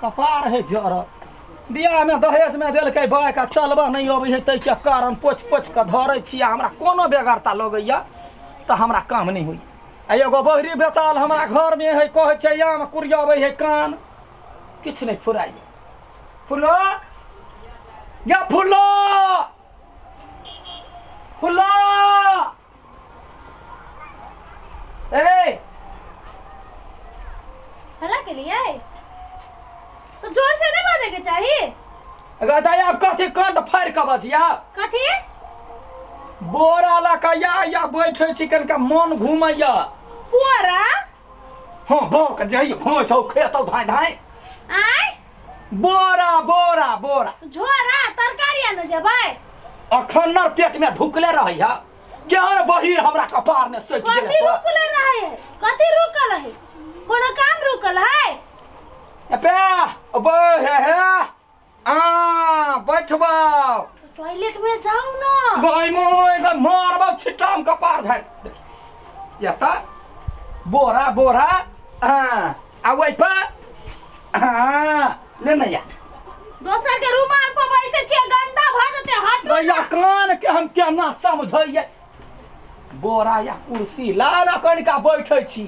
कपार है जर बियाहमे दहेजमे देलकै बाइक आ चलबऽ नहि अबै है ताहिके कारण पोछि पोछि कऽ धरै छी आ हमरा कोनो बेगरता लगैया तऽ हमरा काम नहि होइया आ एगो बहरी बेताल हमरा घरमे है कहै छै आम कुरियाबै है कान किछु नहि फुराइया फुलो या फुलो फुलो ए हल्ला के लिए तो जोर से नहीं बाजे के चाहिए अगर दाई आप कथी कंठ फाड़ि कऽ बजिया कथी बोरा लऽ कऽ या या बैठै छी कनिका मन घुमैया पुअरा हँ भौक जाइ भैंस हौ खेतौ धाँय धाँय आय बोरा बोरा बोरा झोरा तरकारी आने जेबै अखन नर पेट में ढुकले रहैया केहन बहिर हमरा कपार में सटि गेल कथी रुकले रहे कथी रुकल है कोनो काम रुकल है पे अबे हे हे आ बैठबा टॉयलेट में जाओ ना गय मोय गय मारबा छिट्टाम कपार झाड़ि एता बोरा बोरा आ आ ओहि पर हाँ ले न या दोसर के रुमाल पर बैसे छियै गंदा भऽ जेतै हटू गैया कान के हम केना समझैयै बोरा या कुर्सी ला न कनिका बैठै छी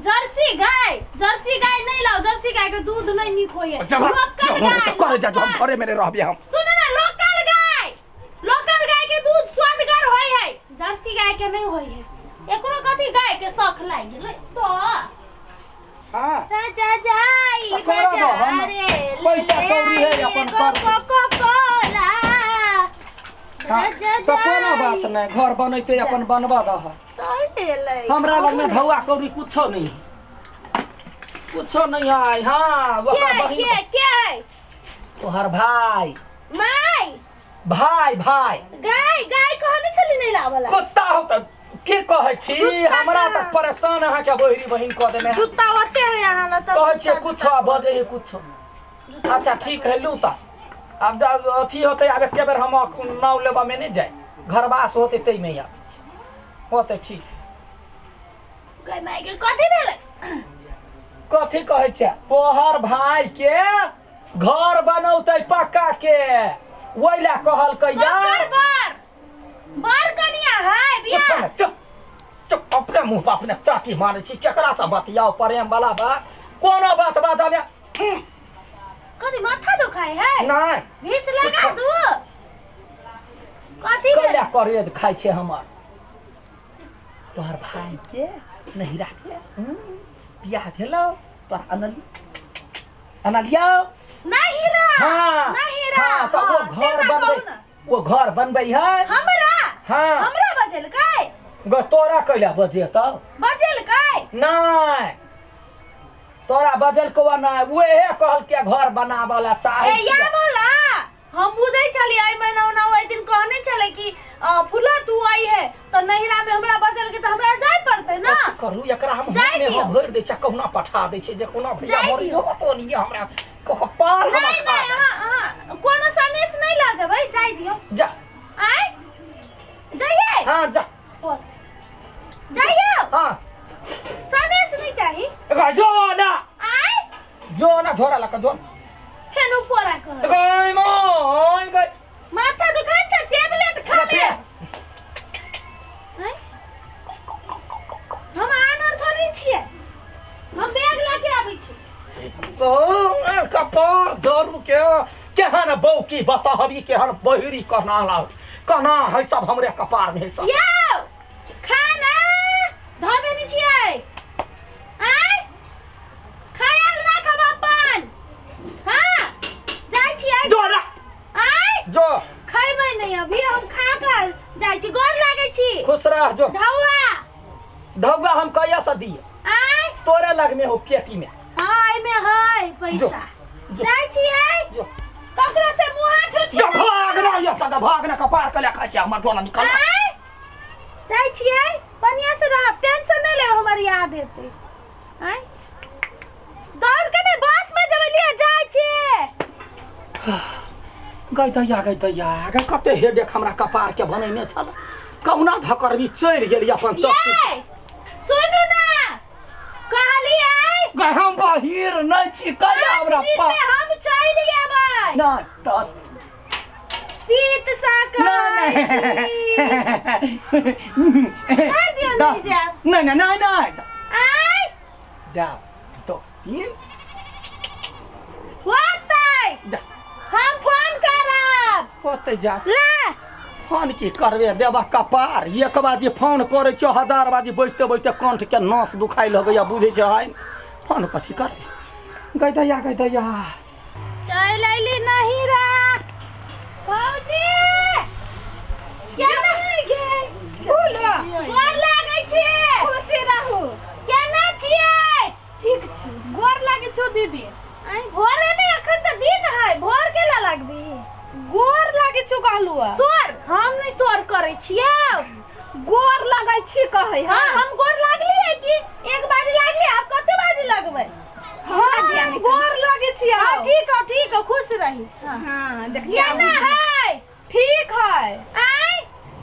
जर्सी गाय जर्सी गाय नहीं लाओ जर्सी गाय के दूध नहीं निक होइए जब लोकल गाय करे जा जो हम लोकल। घरे मेरे रहबे हम सुनो ना लोकल गाय लोकल गाय के दूध स्वादगर होय है जर्सी गाय के नहीं होय है एकरो कथी गाय के शौख लागि गेलै तो हाँ राजा जाई आ करऽ दो, हम बाजारे पैसा कौड़ी है, अपन कर। कोको कोला हाँ, राजा तऽ कोनो बात जाई। नहि घर बनैते अपन बनबऽ दह चल एलै हमरा लगमे ढौआ कौड़ी कुछो नहीं कुछो नहीं है हाँ के ओकर है बहिन के के है तोहर भाई माय भाई भाई गाय गाय कहने छली नहीं लावला कुत्ता हो तऽ की कहै छी कुत्ता हमरा कहाँ? तऽ परेशान अहाँके बहिरी बहिन कऽ देने जूता ओते है यहाँ ल तऽ कहै छियै कुछो आ बजै है कुछो अच्छा ठीक है लू तऽ आब जब अथी होतै आब एके बेर हम नाव लेबऽ मे नहि जाय घरवास होतै ताहिमे आबै छी होतै ठीक गाय माय के कथी भेलै कथी कहै छै तोहर भाई के घर बनौतै पक्का के ओहि लए कहलकै ककर यार बर बर कनिया है पूछो बियाह ने चुप चुप अपने मुंह पर अपने चाटी मारै छी केकरा से बतियाओ प्रेम वाला बात कोनो बात बाजऽ ने कथी माथा दुखाय है नहि भीस लगा कुछो। दू कथी भेल? कैला करेज खाइ छै हमर तोहर भाई के नहिरा के बियाह भेलौ तोहर अनली अनलियौ नहीं रा हाँ नहीं रा हाँ तऽ ओ हाँ, घर तेना बनबै कहू ना। ओ घर बनबै है हमरा हाँ हमरा बजेलकै ग तोरा कैला बजेतौ बजेलकै नहि तोरा बजलकौ नहि उहे कहलकै घर बनाबऽ लए ए चाहै या छियै बोला हम बुझै छलियै एहि महीना ओना ओहि दिन कहने छलै कि फुला तू आई है तऽ नहिरा में हमरा बचल के तऽ हमरा जाय पड़तै ना कथी करू एकरा हम जाय में दियौ। हम भरि दै छियै कहुना पठा दै छियै जे कोना भैया जाय मरि दियौ। जेबो तो नहीं हमरा कह पार हमरा नहीं खा नहीं जाय। अहाँ अहाँ कोनो सनेस नहीं ला जेबै जाय दियौ जा आय जाइए हाँ जा जाइए हाँ सनेस नहीं चाही एकरा जो ना आय जो ना झोरा लऽ कऽ जो फेन ऊपर आ कह गय मोय गय माथा दुखाई त टेबलेट खा ले आँय? हम आनर थोड़ी छियै हम बैग लऽ के आबै छी कपार जरू के केहन बौकी बतहबी केहन बहिरी कहना ला कहना है सब हमरे कपार में है सब यौ खाना धऽ देने छियै आँय ख्याल राखब अपन हाँ जाइ छियै जो ना आँय जो खैबै नहि अभी हम खा कऽ जाइ छी गोर लागै छी खुश रह जो ढौआ धौआ हम कहिया से दिए आँय तोरे लग में हो पेटी में हाँ एहिमे है जो पैसा जो जाइ छियै जो ककरो से मुँह हाथ उठि जो भाग ना ये सगा भाग ना कपार के ले खाइ छै हमर जो ना निकल आँय जाइ छियै बढ़िआँ से रहब टेंशन नहि लेब हमर याद हेतै आँय दौड़ के नहि बस में जेबै लिए जाइ छी गई दैया गई दैया गई कते हेडेक हमरा कपार के बनैने छल कहुना धकरबी चलि गेली अपन ये सुनू ना कहलियै गै हम बहिर नहि छी कहिया हमरा दिन पा में हम चलि एबै। नहि 10 पीत सकै नहि छी। नहि छोड़ि दियौ, नहि 10 जायब। नहि नहि नहि नहि आँय जा 10 दिन होतै। जा। हम फोन करब। होतै जा। ले फोन की करबे देबा कपार। एक बाजी फोन करै छियो 1000 बाजी बैसते बैसते कंठ के नस दुखाइ लगैया बुझै छै है। फोन कथी करबे गै दैया गै दैया। चलि अयली नहीं रा भौजी। केना गे फूलो गोर लागै छी। खुशी रहू। केना छियै? ठीक छी। गोर लागै छौ दीदी। आँय भोरे नहि, अखन तऽ दिन है, भोर केला लागबी? गोर लागै छौ कहलू। सोर हम नहि सोर करै छियौ। गोर लगै छी कहै। हाँ हम गोर लागली कि एक बाजी लागली, आब कते बाजी लगबै? हाँ गोर लागै छियौ। हाँ ठीक हो ठीक हो, खुश रही। हाँ देखिए केना है? ठीक है। आँय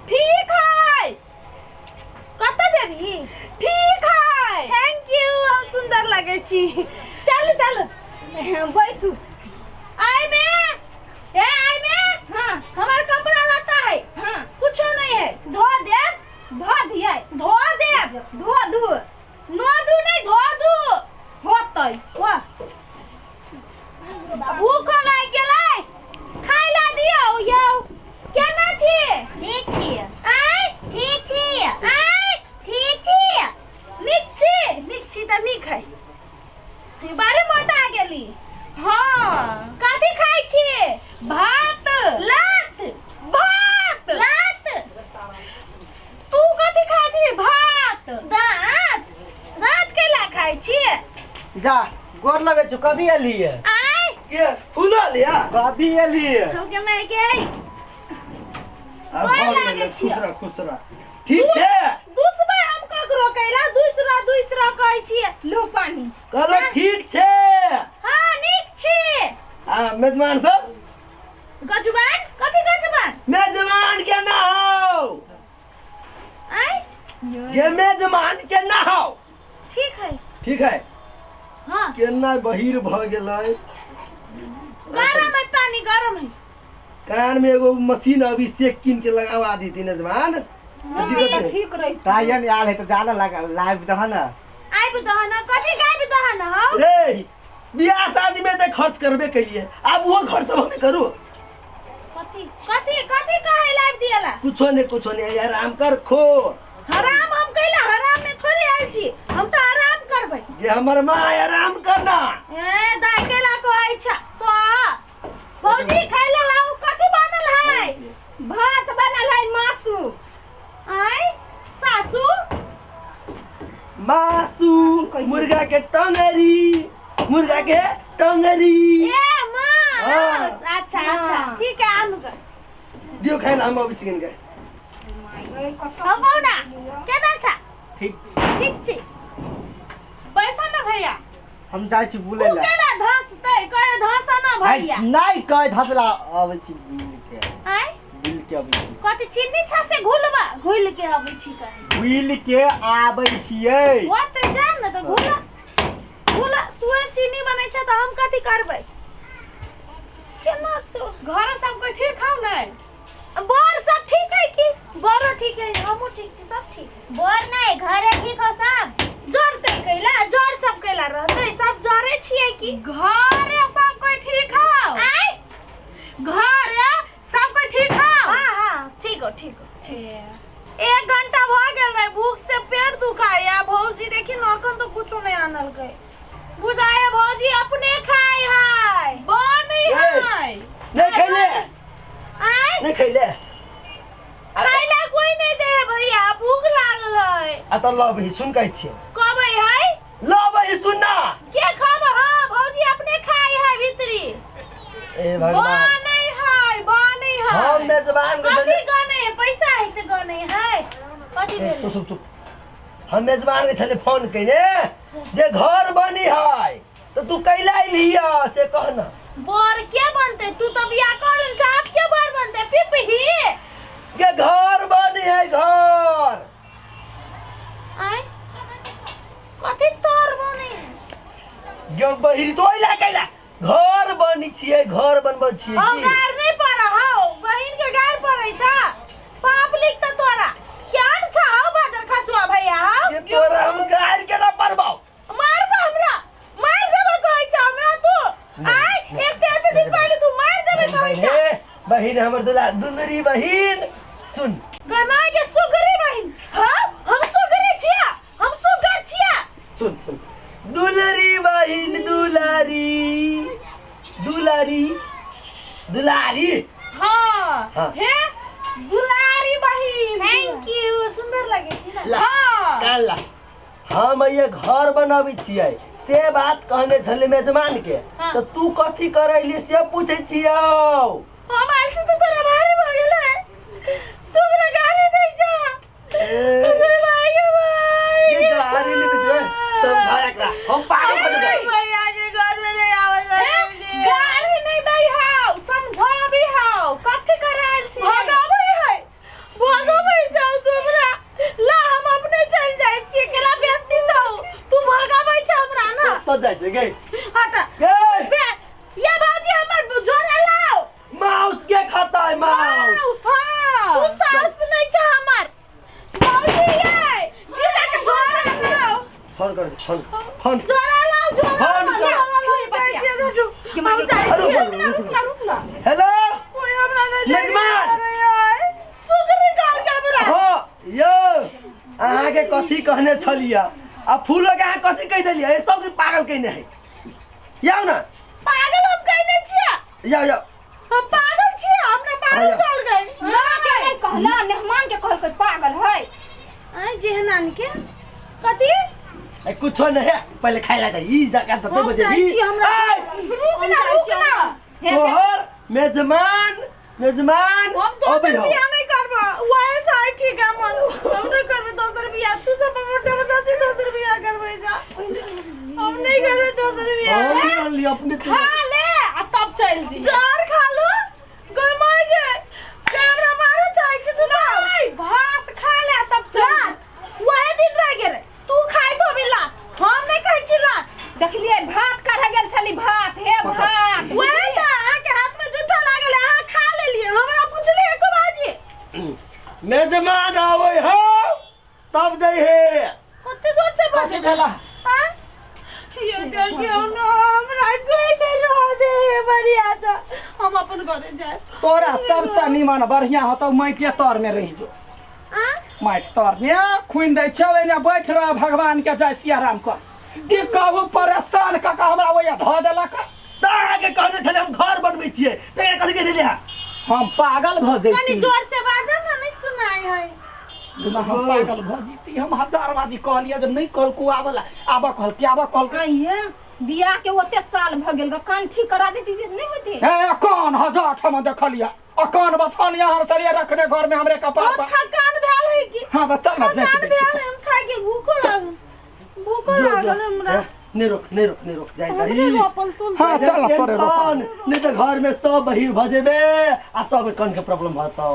ठीक है। कतऽ जेबही? ठीक है। Thank you, हम सुंदर लगै छी। चलू चलू बैसू। आइ में ए आइ में हाँ हमार कपड़ा लत्ता है। हाँ कुछो नहीं है, धो देब। धो दियै? धो देब। धो दू? नो दू नहीं, धो दू। होतै। वाह भूखो लागि गेलै, खाय ला दियौ। यौ केना छी? ठीक छी। आँय ठीक छी। आँय ठीक छी। नीक छी? नीक छी तऽ नीक है। बारे मोटा गेली। हाँ कथी खाइ छी? भात। लात भात लात। तू कथी खाइ छी? भात। दाँत दाँत कैला खाइ छी? जा गोर लगै छौ। कभी एलियै? आँय के फूलल या कभी एलियै? हो के माय के आब गोर भऽ लागै गेलै। छियौ। खुश रह खुश रह। ठीक छै। दुसबै हम ककरो कैला दूसरा दूसरा कहै छियै। लू पानी। कहलो ठीक छै। हाँ नीक छी। आ मेजबान सब? गजबान? कथी गजबान? मेजबान के ना हो। आँय ये मेजबान के ना हो। ठीक है। ठीक है। हाँ केना बहिर भऽ गेलै। गरम है पानी, गरम है। कान में एगो मशीन अभी से कीन के लगावा देती मेजबान। दिक्कत नहीं। ठीक रही। तायन आयल है तऽ जाना लगा लाइव दह न। आबि दहन कथी गाबि दहन हौ? रे बियाह शादी में तऽ खर्च करबे कलिए, आब वो खर्च सब हमें करू। कथी कथी कथी कहै लाइव दियला? कुछो नहीं कुछो नहीं, आराम कर खो। हराम हम कैला हराम में थोड़े आयल छी, हम तऽ आराम करबै। ये हमर माँ आराम करना। ए दाइ कैला कहै छ तो भौजी खाइला लाउ। कथी बनल है? भात बनल है मासू। आँय सासू मासू मुर्गा के टंगरी, मुर्गा के टंगरी। ए मास अच्छा अच्छा हाँ। ठीक है आनु ग। दियो खाइला हम अबै छी किनके। हौ बौना केना छ? ठीक। ठीक छी। बैसा न भैया। हम जाइ छी बुलै उ ला। केला धसतै? कहे धस न भैया। नहि कहे धसला अबै छी बुल के। आँय बुल के अबै छी। कथी चीनी छ से घुलबा घुल के अबै छी कहे? बुल के आबै छियै। ओते जा न तऽ घुला घुला। तू चीनी बनै छ तऽ हम कथी करबै? केना तो घर सब कोई ठीक हौ नै? बर सब ठीक है कि? बरो ठीक है, हमहूँ ठीक छी, सब ठीक है। बोर नहीं, घरे ठीक हो सब। जर तै कैला जर सब कैला रहतै, सब जरे छियै कि? घरे सब कोई ठीक हौ? आँय घरे सब कोई ठीक हौ? हाँ हाँ ठीक हो ठीक हो ठीक। 1 घंटा भ गेल रहे, भूख से पेट दुखाया। भौजी देखी न अखन तो कुछो नहीं आनलकै। बुझाए भौजी अपने खाय है। बनै है। नहीं खैले? आँय नहीं खैले? खाइला कोई नहीं दे है भैया, भूख लागल है। आ तऽ लबही सुन कहै छियौ। कबै है? लबही सुन ना। के खब? हाँ भौजी अपने खाय है भीतरी। ए भगवान बनै है बनै है। हम मेजबान के कथी छलियै। गने है? पैसा है से गने है। कथी ए, भेल? तू सब चुप। हम मेजबान के छलियै फोन कयने जे घर बनी है तऽ तू कैला अयलिही से कह ना। बर के बनते? तू तो बियाह कर लेल छ, आब के बर बनते? पिपही के घर बनी है घर। आँय कथी तोर बने है? घर बनबै छियै हम की? गार नहीं पड़े हौ बहिन के गार पड़े छ पाप लिख त तोरा केहन छ हौ बाजर खसुआ भैया हौ ये तोरा हम गार के ना पड़बाउ मारबा हमरा मार देबो कहै छ हमरा तू आय एक ते एते दिन पहिले तू मार देबे कहै छ बहिने बहिन हमर दुला दुलरी बहिन सुन गमाय के सुगरी बहिन हां हम सुगरी छिया हम सुगर छिया सुन सुन दुलरी बहिन दुलारी दुलारी दुलारी हाँ हाँ। हे दुलारी बहिन thank you सुंदर लगे छी ना ला, हाँ कान ला हम ये घर बनाबै छियै से बात कहने छलै मेजमान के हाँ। तऽ तू कथी करैली से पूछै छियौ हम आयल छी तऽ तोरा भारी भऽ गेलै तू हमरा गाड़ी दै छ ए, अरे भाई गे भाई ये गाड़ी नहीं दै छै समझा एकरा हम पागल भऽ जेबै भैया के घर में नहीं आवे गाड़ी नहीं दै हौ समझाबी हौ कथी करायल छी भगाबै है भगाबै जाउ तू हमरा ला हम अपने चल जाइ छियै केला बेइज्जती से हौ तू भगाबै छ हमरा ना कतऽ जाइ छै गे हट गे बे ये भाजी हमर जोरे लाओ माउस के खाता है माउस माउस हां तू साउस नहीं छ हमर भाजी ये जीजा के जोरे लाओ फोन कर दे फोन फोन जोरे लाओ जोरे फोन कर। कि मांगे अरे रुक, रुक रुक, ना रुक ना हेलो कोई हमरा नहीं मेजबान। अरे यार सुगरी गाल के हमरा हाँ यौ अहाँके कथी कहने छलियै आ फूलो के अहाँ कथी कहि देलियै सब के पागल कहिने है याउ ना पागल हम कहने छिया याउ याउ हम पागल छिया हमरा पागल हाँ, कहल गई ना के नहीं कहला मेहमान के कहलकै पागल है आय जेहनान के कथी ए कुछो नहीं है पहले खाइ ला दे ई जका जते हम बजे जाइ छी हमरा आय रुक ना रुक ना हे तोहर मेजमान मेजमान हम दोसर अबै हौ बियाह नहीं करबो वही से ठीक है मन हम नहीं करबो दोसर बियाह तू सब हमर जबरदस्ती दोसर बियाह करबै जा हम नहीं करबो दोसर बियाह हम नहीं अनली अपने चुन खा ले आ तब चल जी जर खा लो गई मार गे हमरा मारे चाहे छी तू सब नहीं भात खा ले आ तब चल लात वही दिन रह गेलै तू खाइ तो अभी लात हम नहीं खाइ छी लात देखलियै भात काढ़े गेल छली भात हे भात वही तऽ अहाँके हाथ में जूठा लागल है, अहाँ खा लेलियै हमरा पुछलियै एको बाजी मेजमान आबै हौ तब जाइ हे कते जोर से कथी बजै भेला हाँ? ये देखियौ न हमरा कोई नहीं रह दे बढ़िया से हम अपन घरे जाए तोरा सबसँ निमन बढ़िया होतौ माटिए तर में रहि जो आँ? माटि तर में खुनि दै छै ओहिने बैठ रह भगवान के जय सिया राम कर की कहू परेशान कऽ कऽ हमरा ओहिया धऽ देलक तऽ अहाँके कहने छलै हम घर बनबै छियै तऽ एकरा कथी कहि देलियै अहाँ? हम पागल भऽ कनी जैती जोर से बाजऽ न नहीं सुनाई है सुना हम पागल भऽ जैती हम हजार बाजी कहलियै जे नहि कहलकू आबऽ ला आबऽ कहलकै आबऽ कहलकै आइये बियाह के ओते साल भऽ गेल ग कान ठीक करा देती तऽ नहि होती हे अकान हजार ठाम देखलियै अकान बथान यहाँ चलिए रखने घर में हमरे कपार बहुत पर थकान भेल है की हाँ तऽ चल ना जाइत थकान दै भेल छी है हम थाकि गेल भूखो लागल भूखो जो, जो। लागल हमरा हे, नहीं रोक नहीं रोक नहीं रोक जाय हमरे दही रोपल तुल हाँ चल ना तोरे रोपल टेंशन, नहीं तऽ घर में सब बहिर भऽ जेबे आ सब कान के प्रॉब्लम भतौ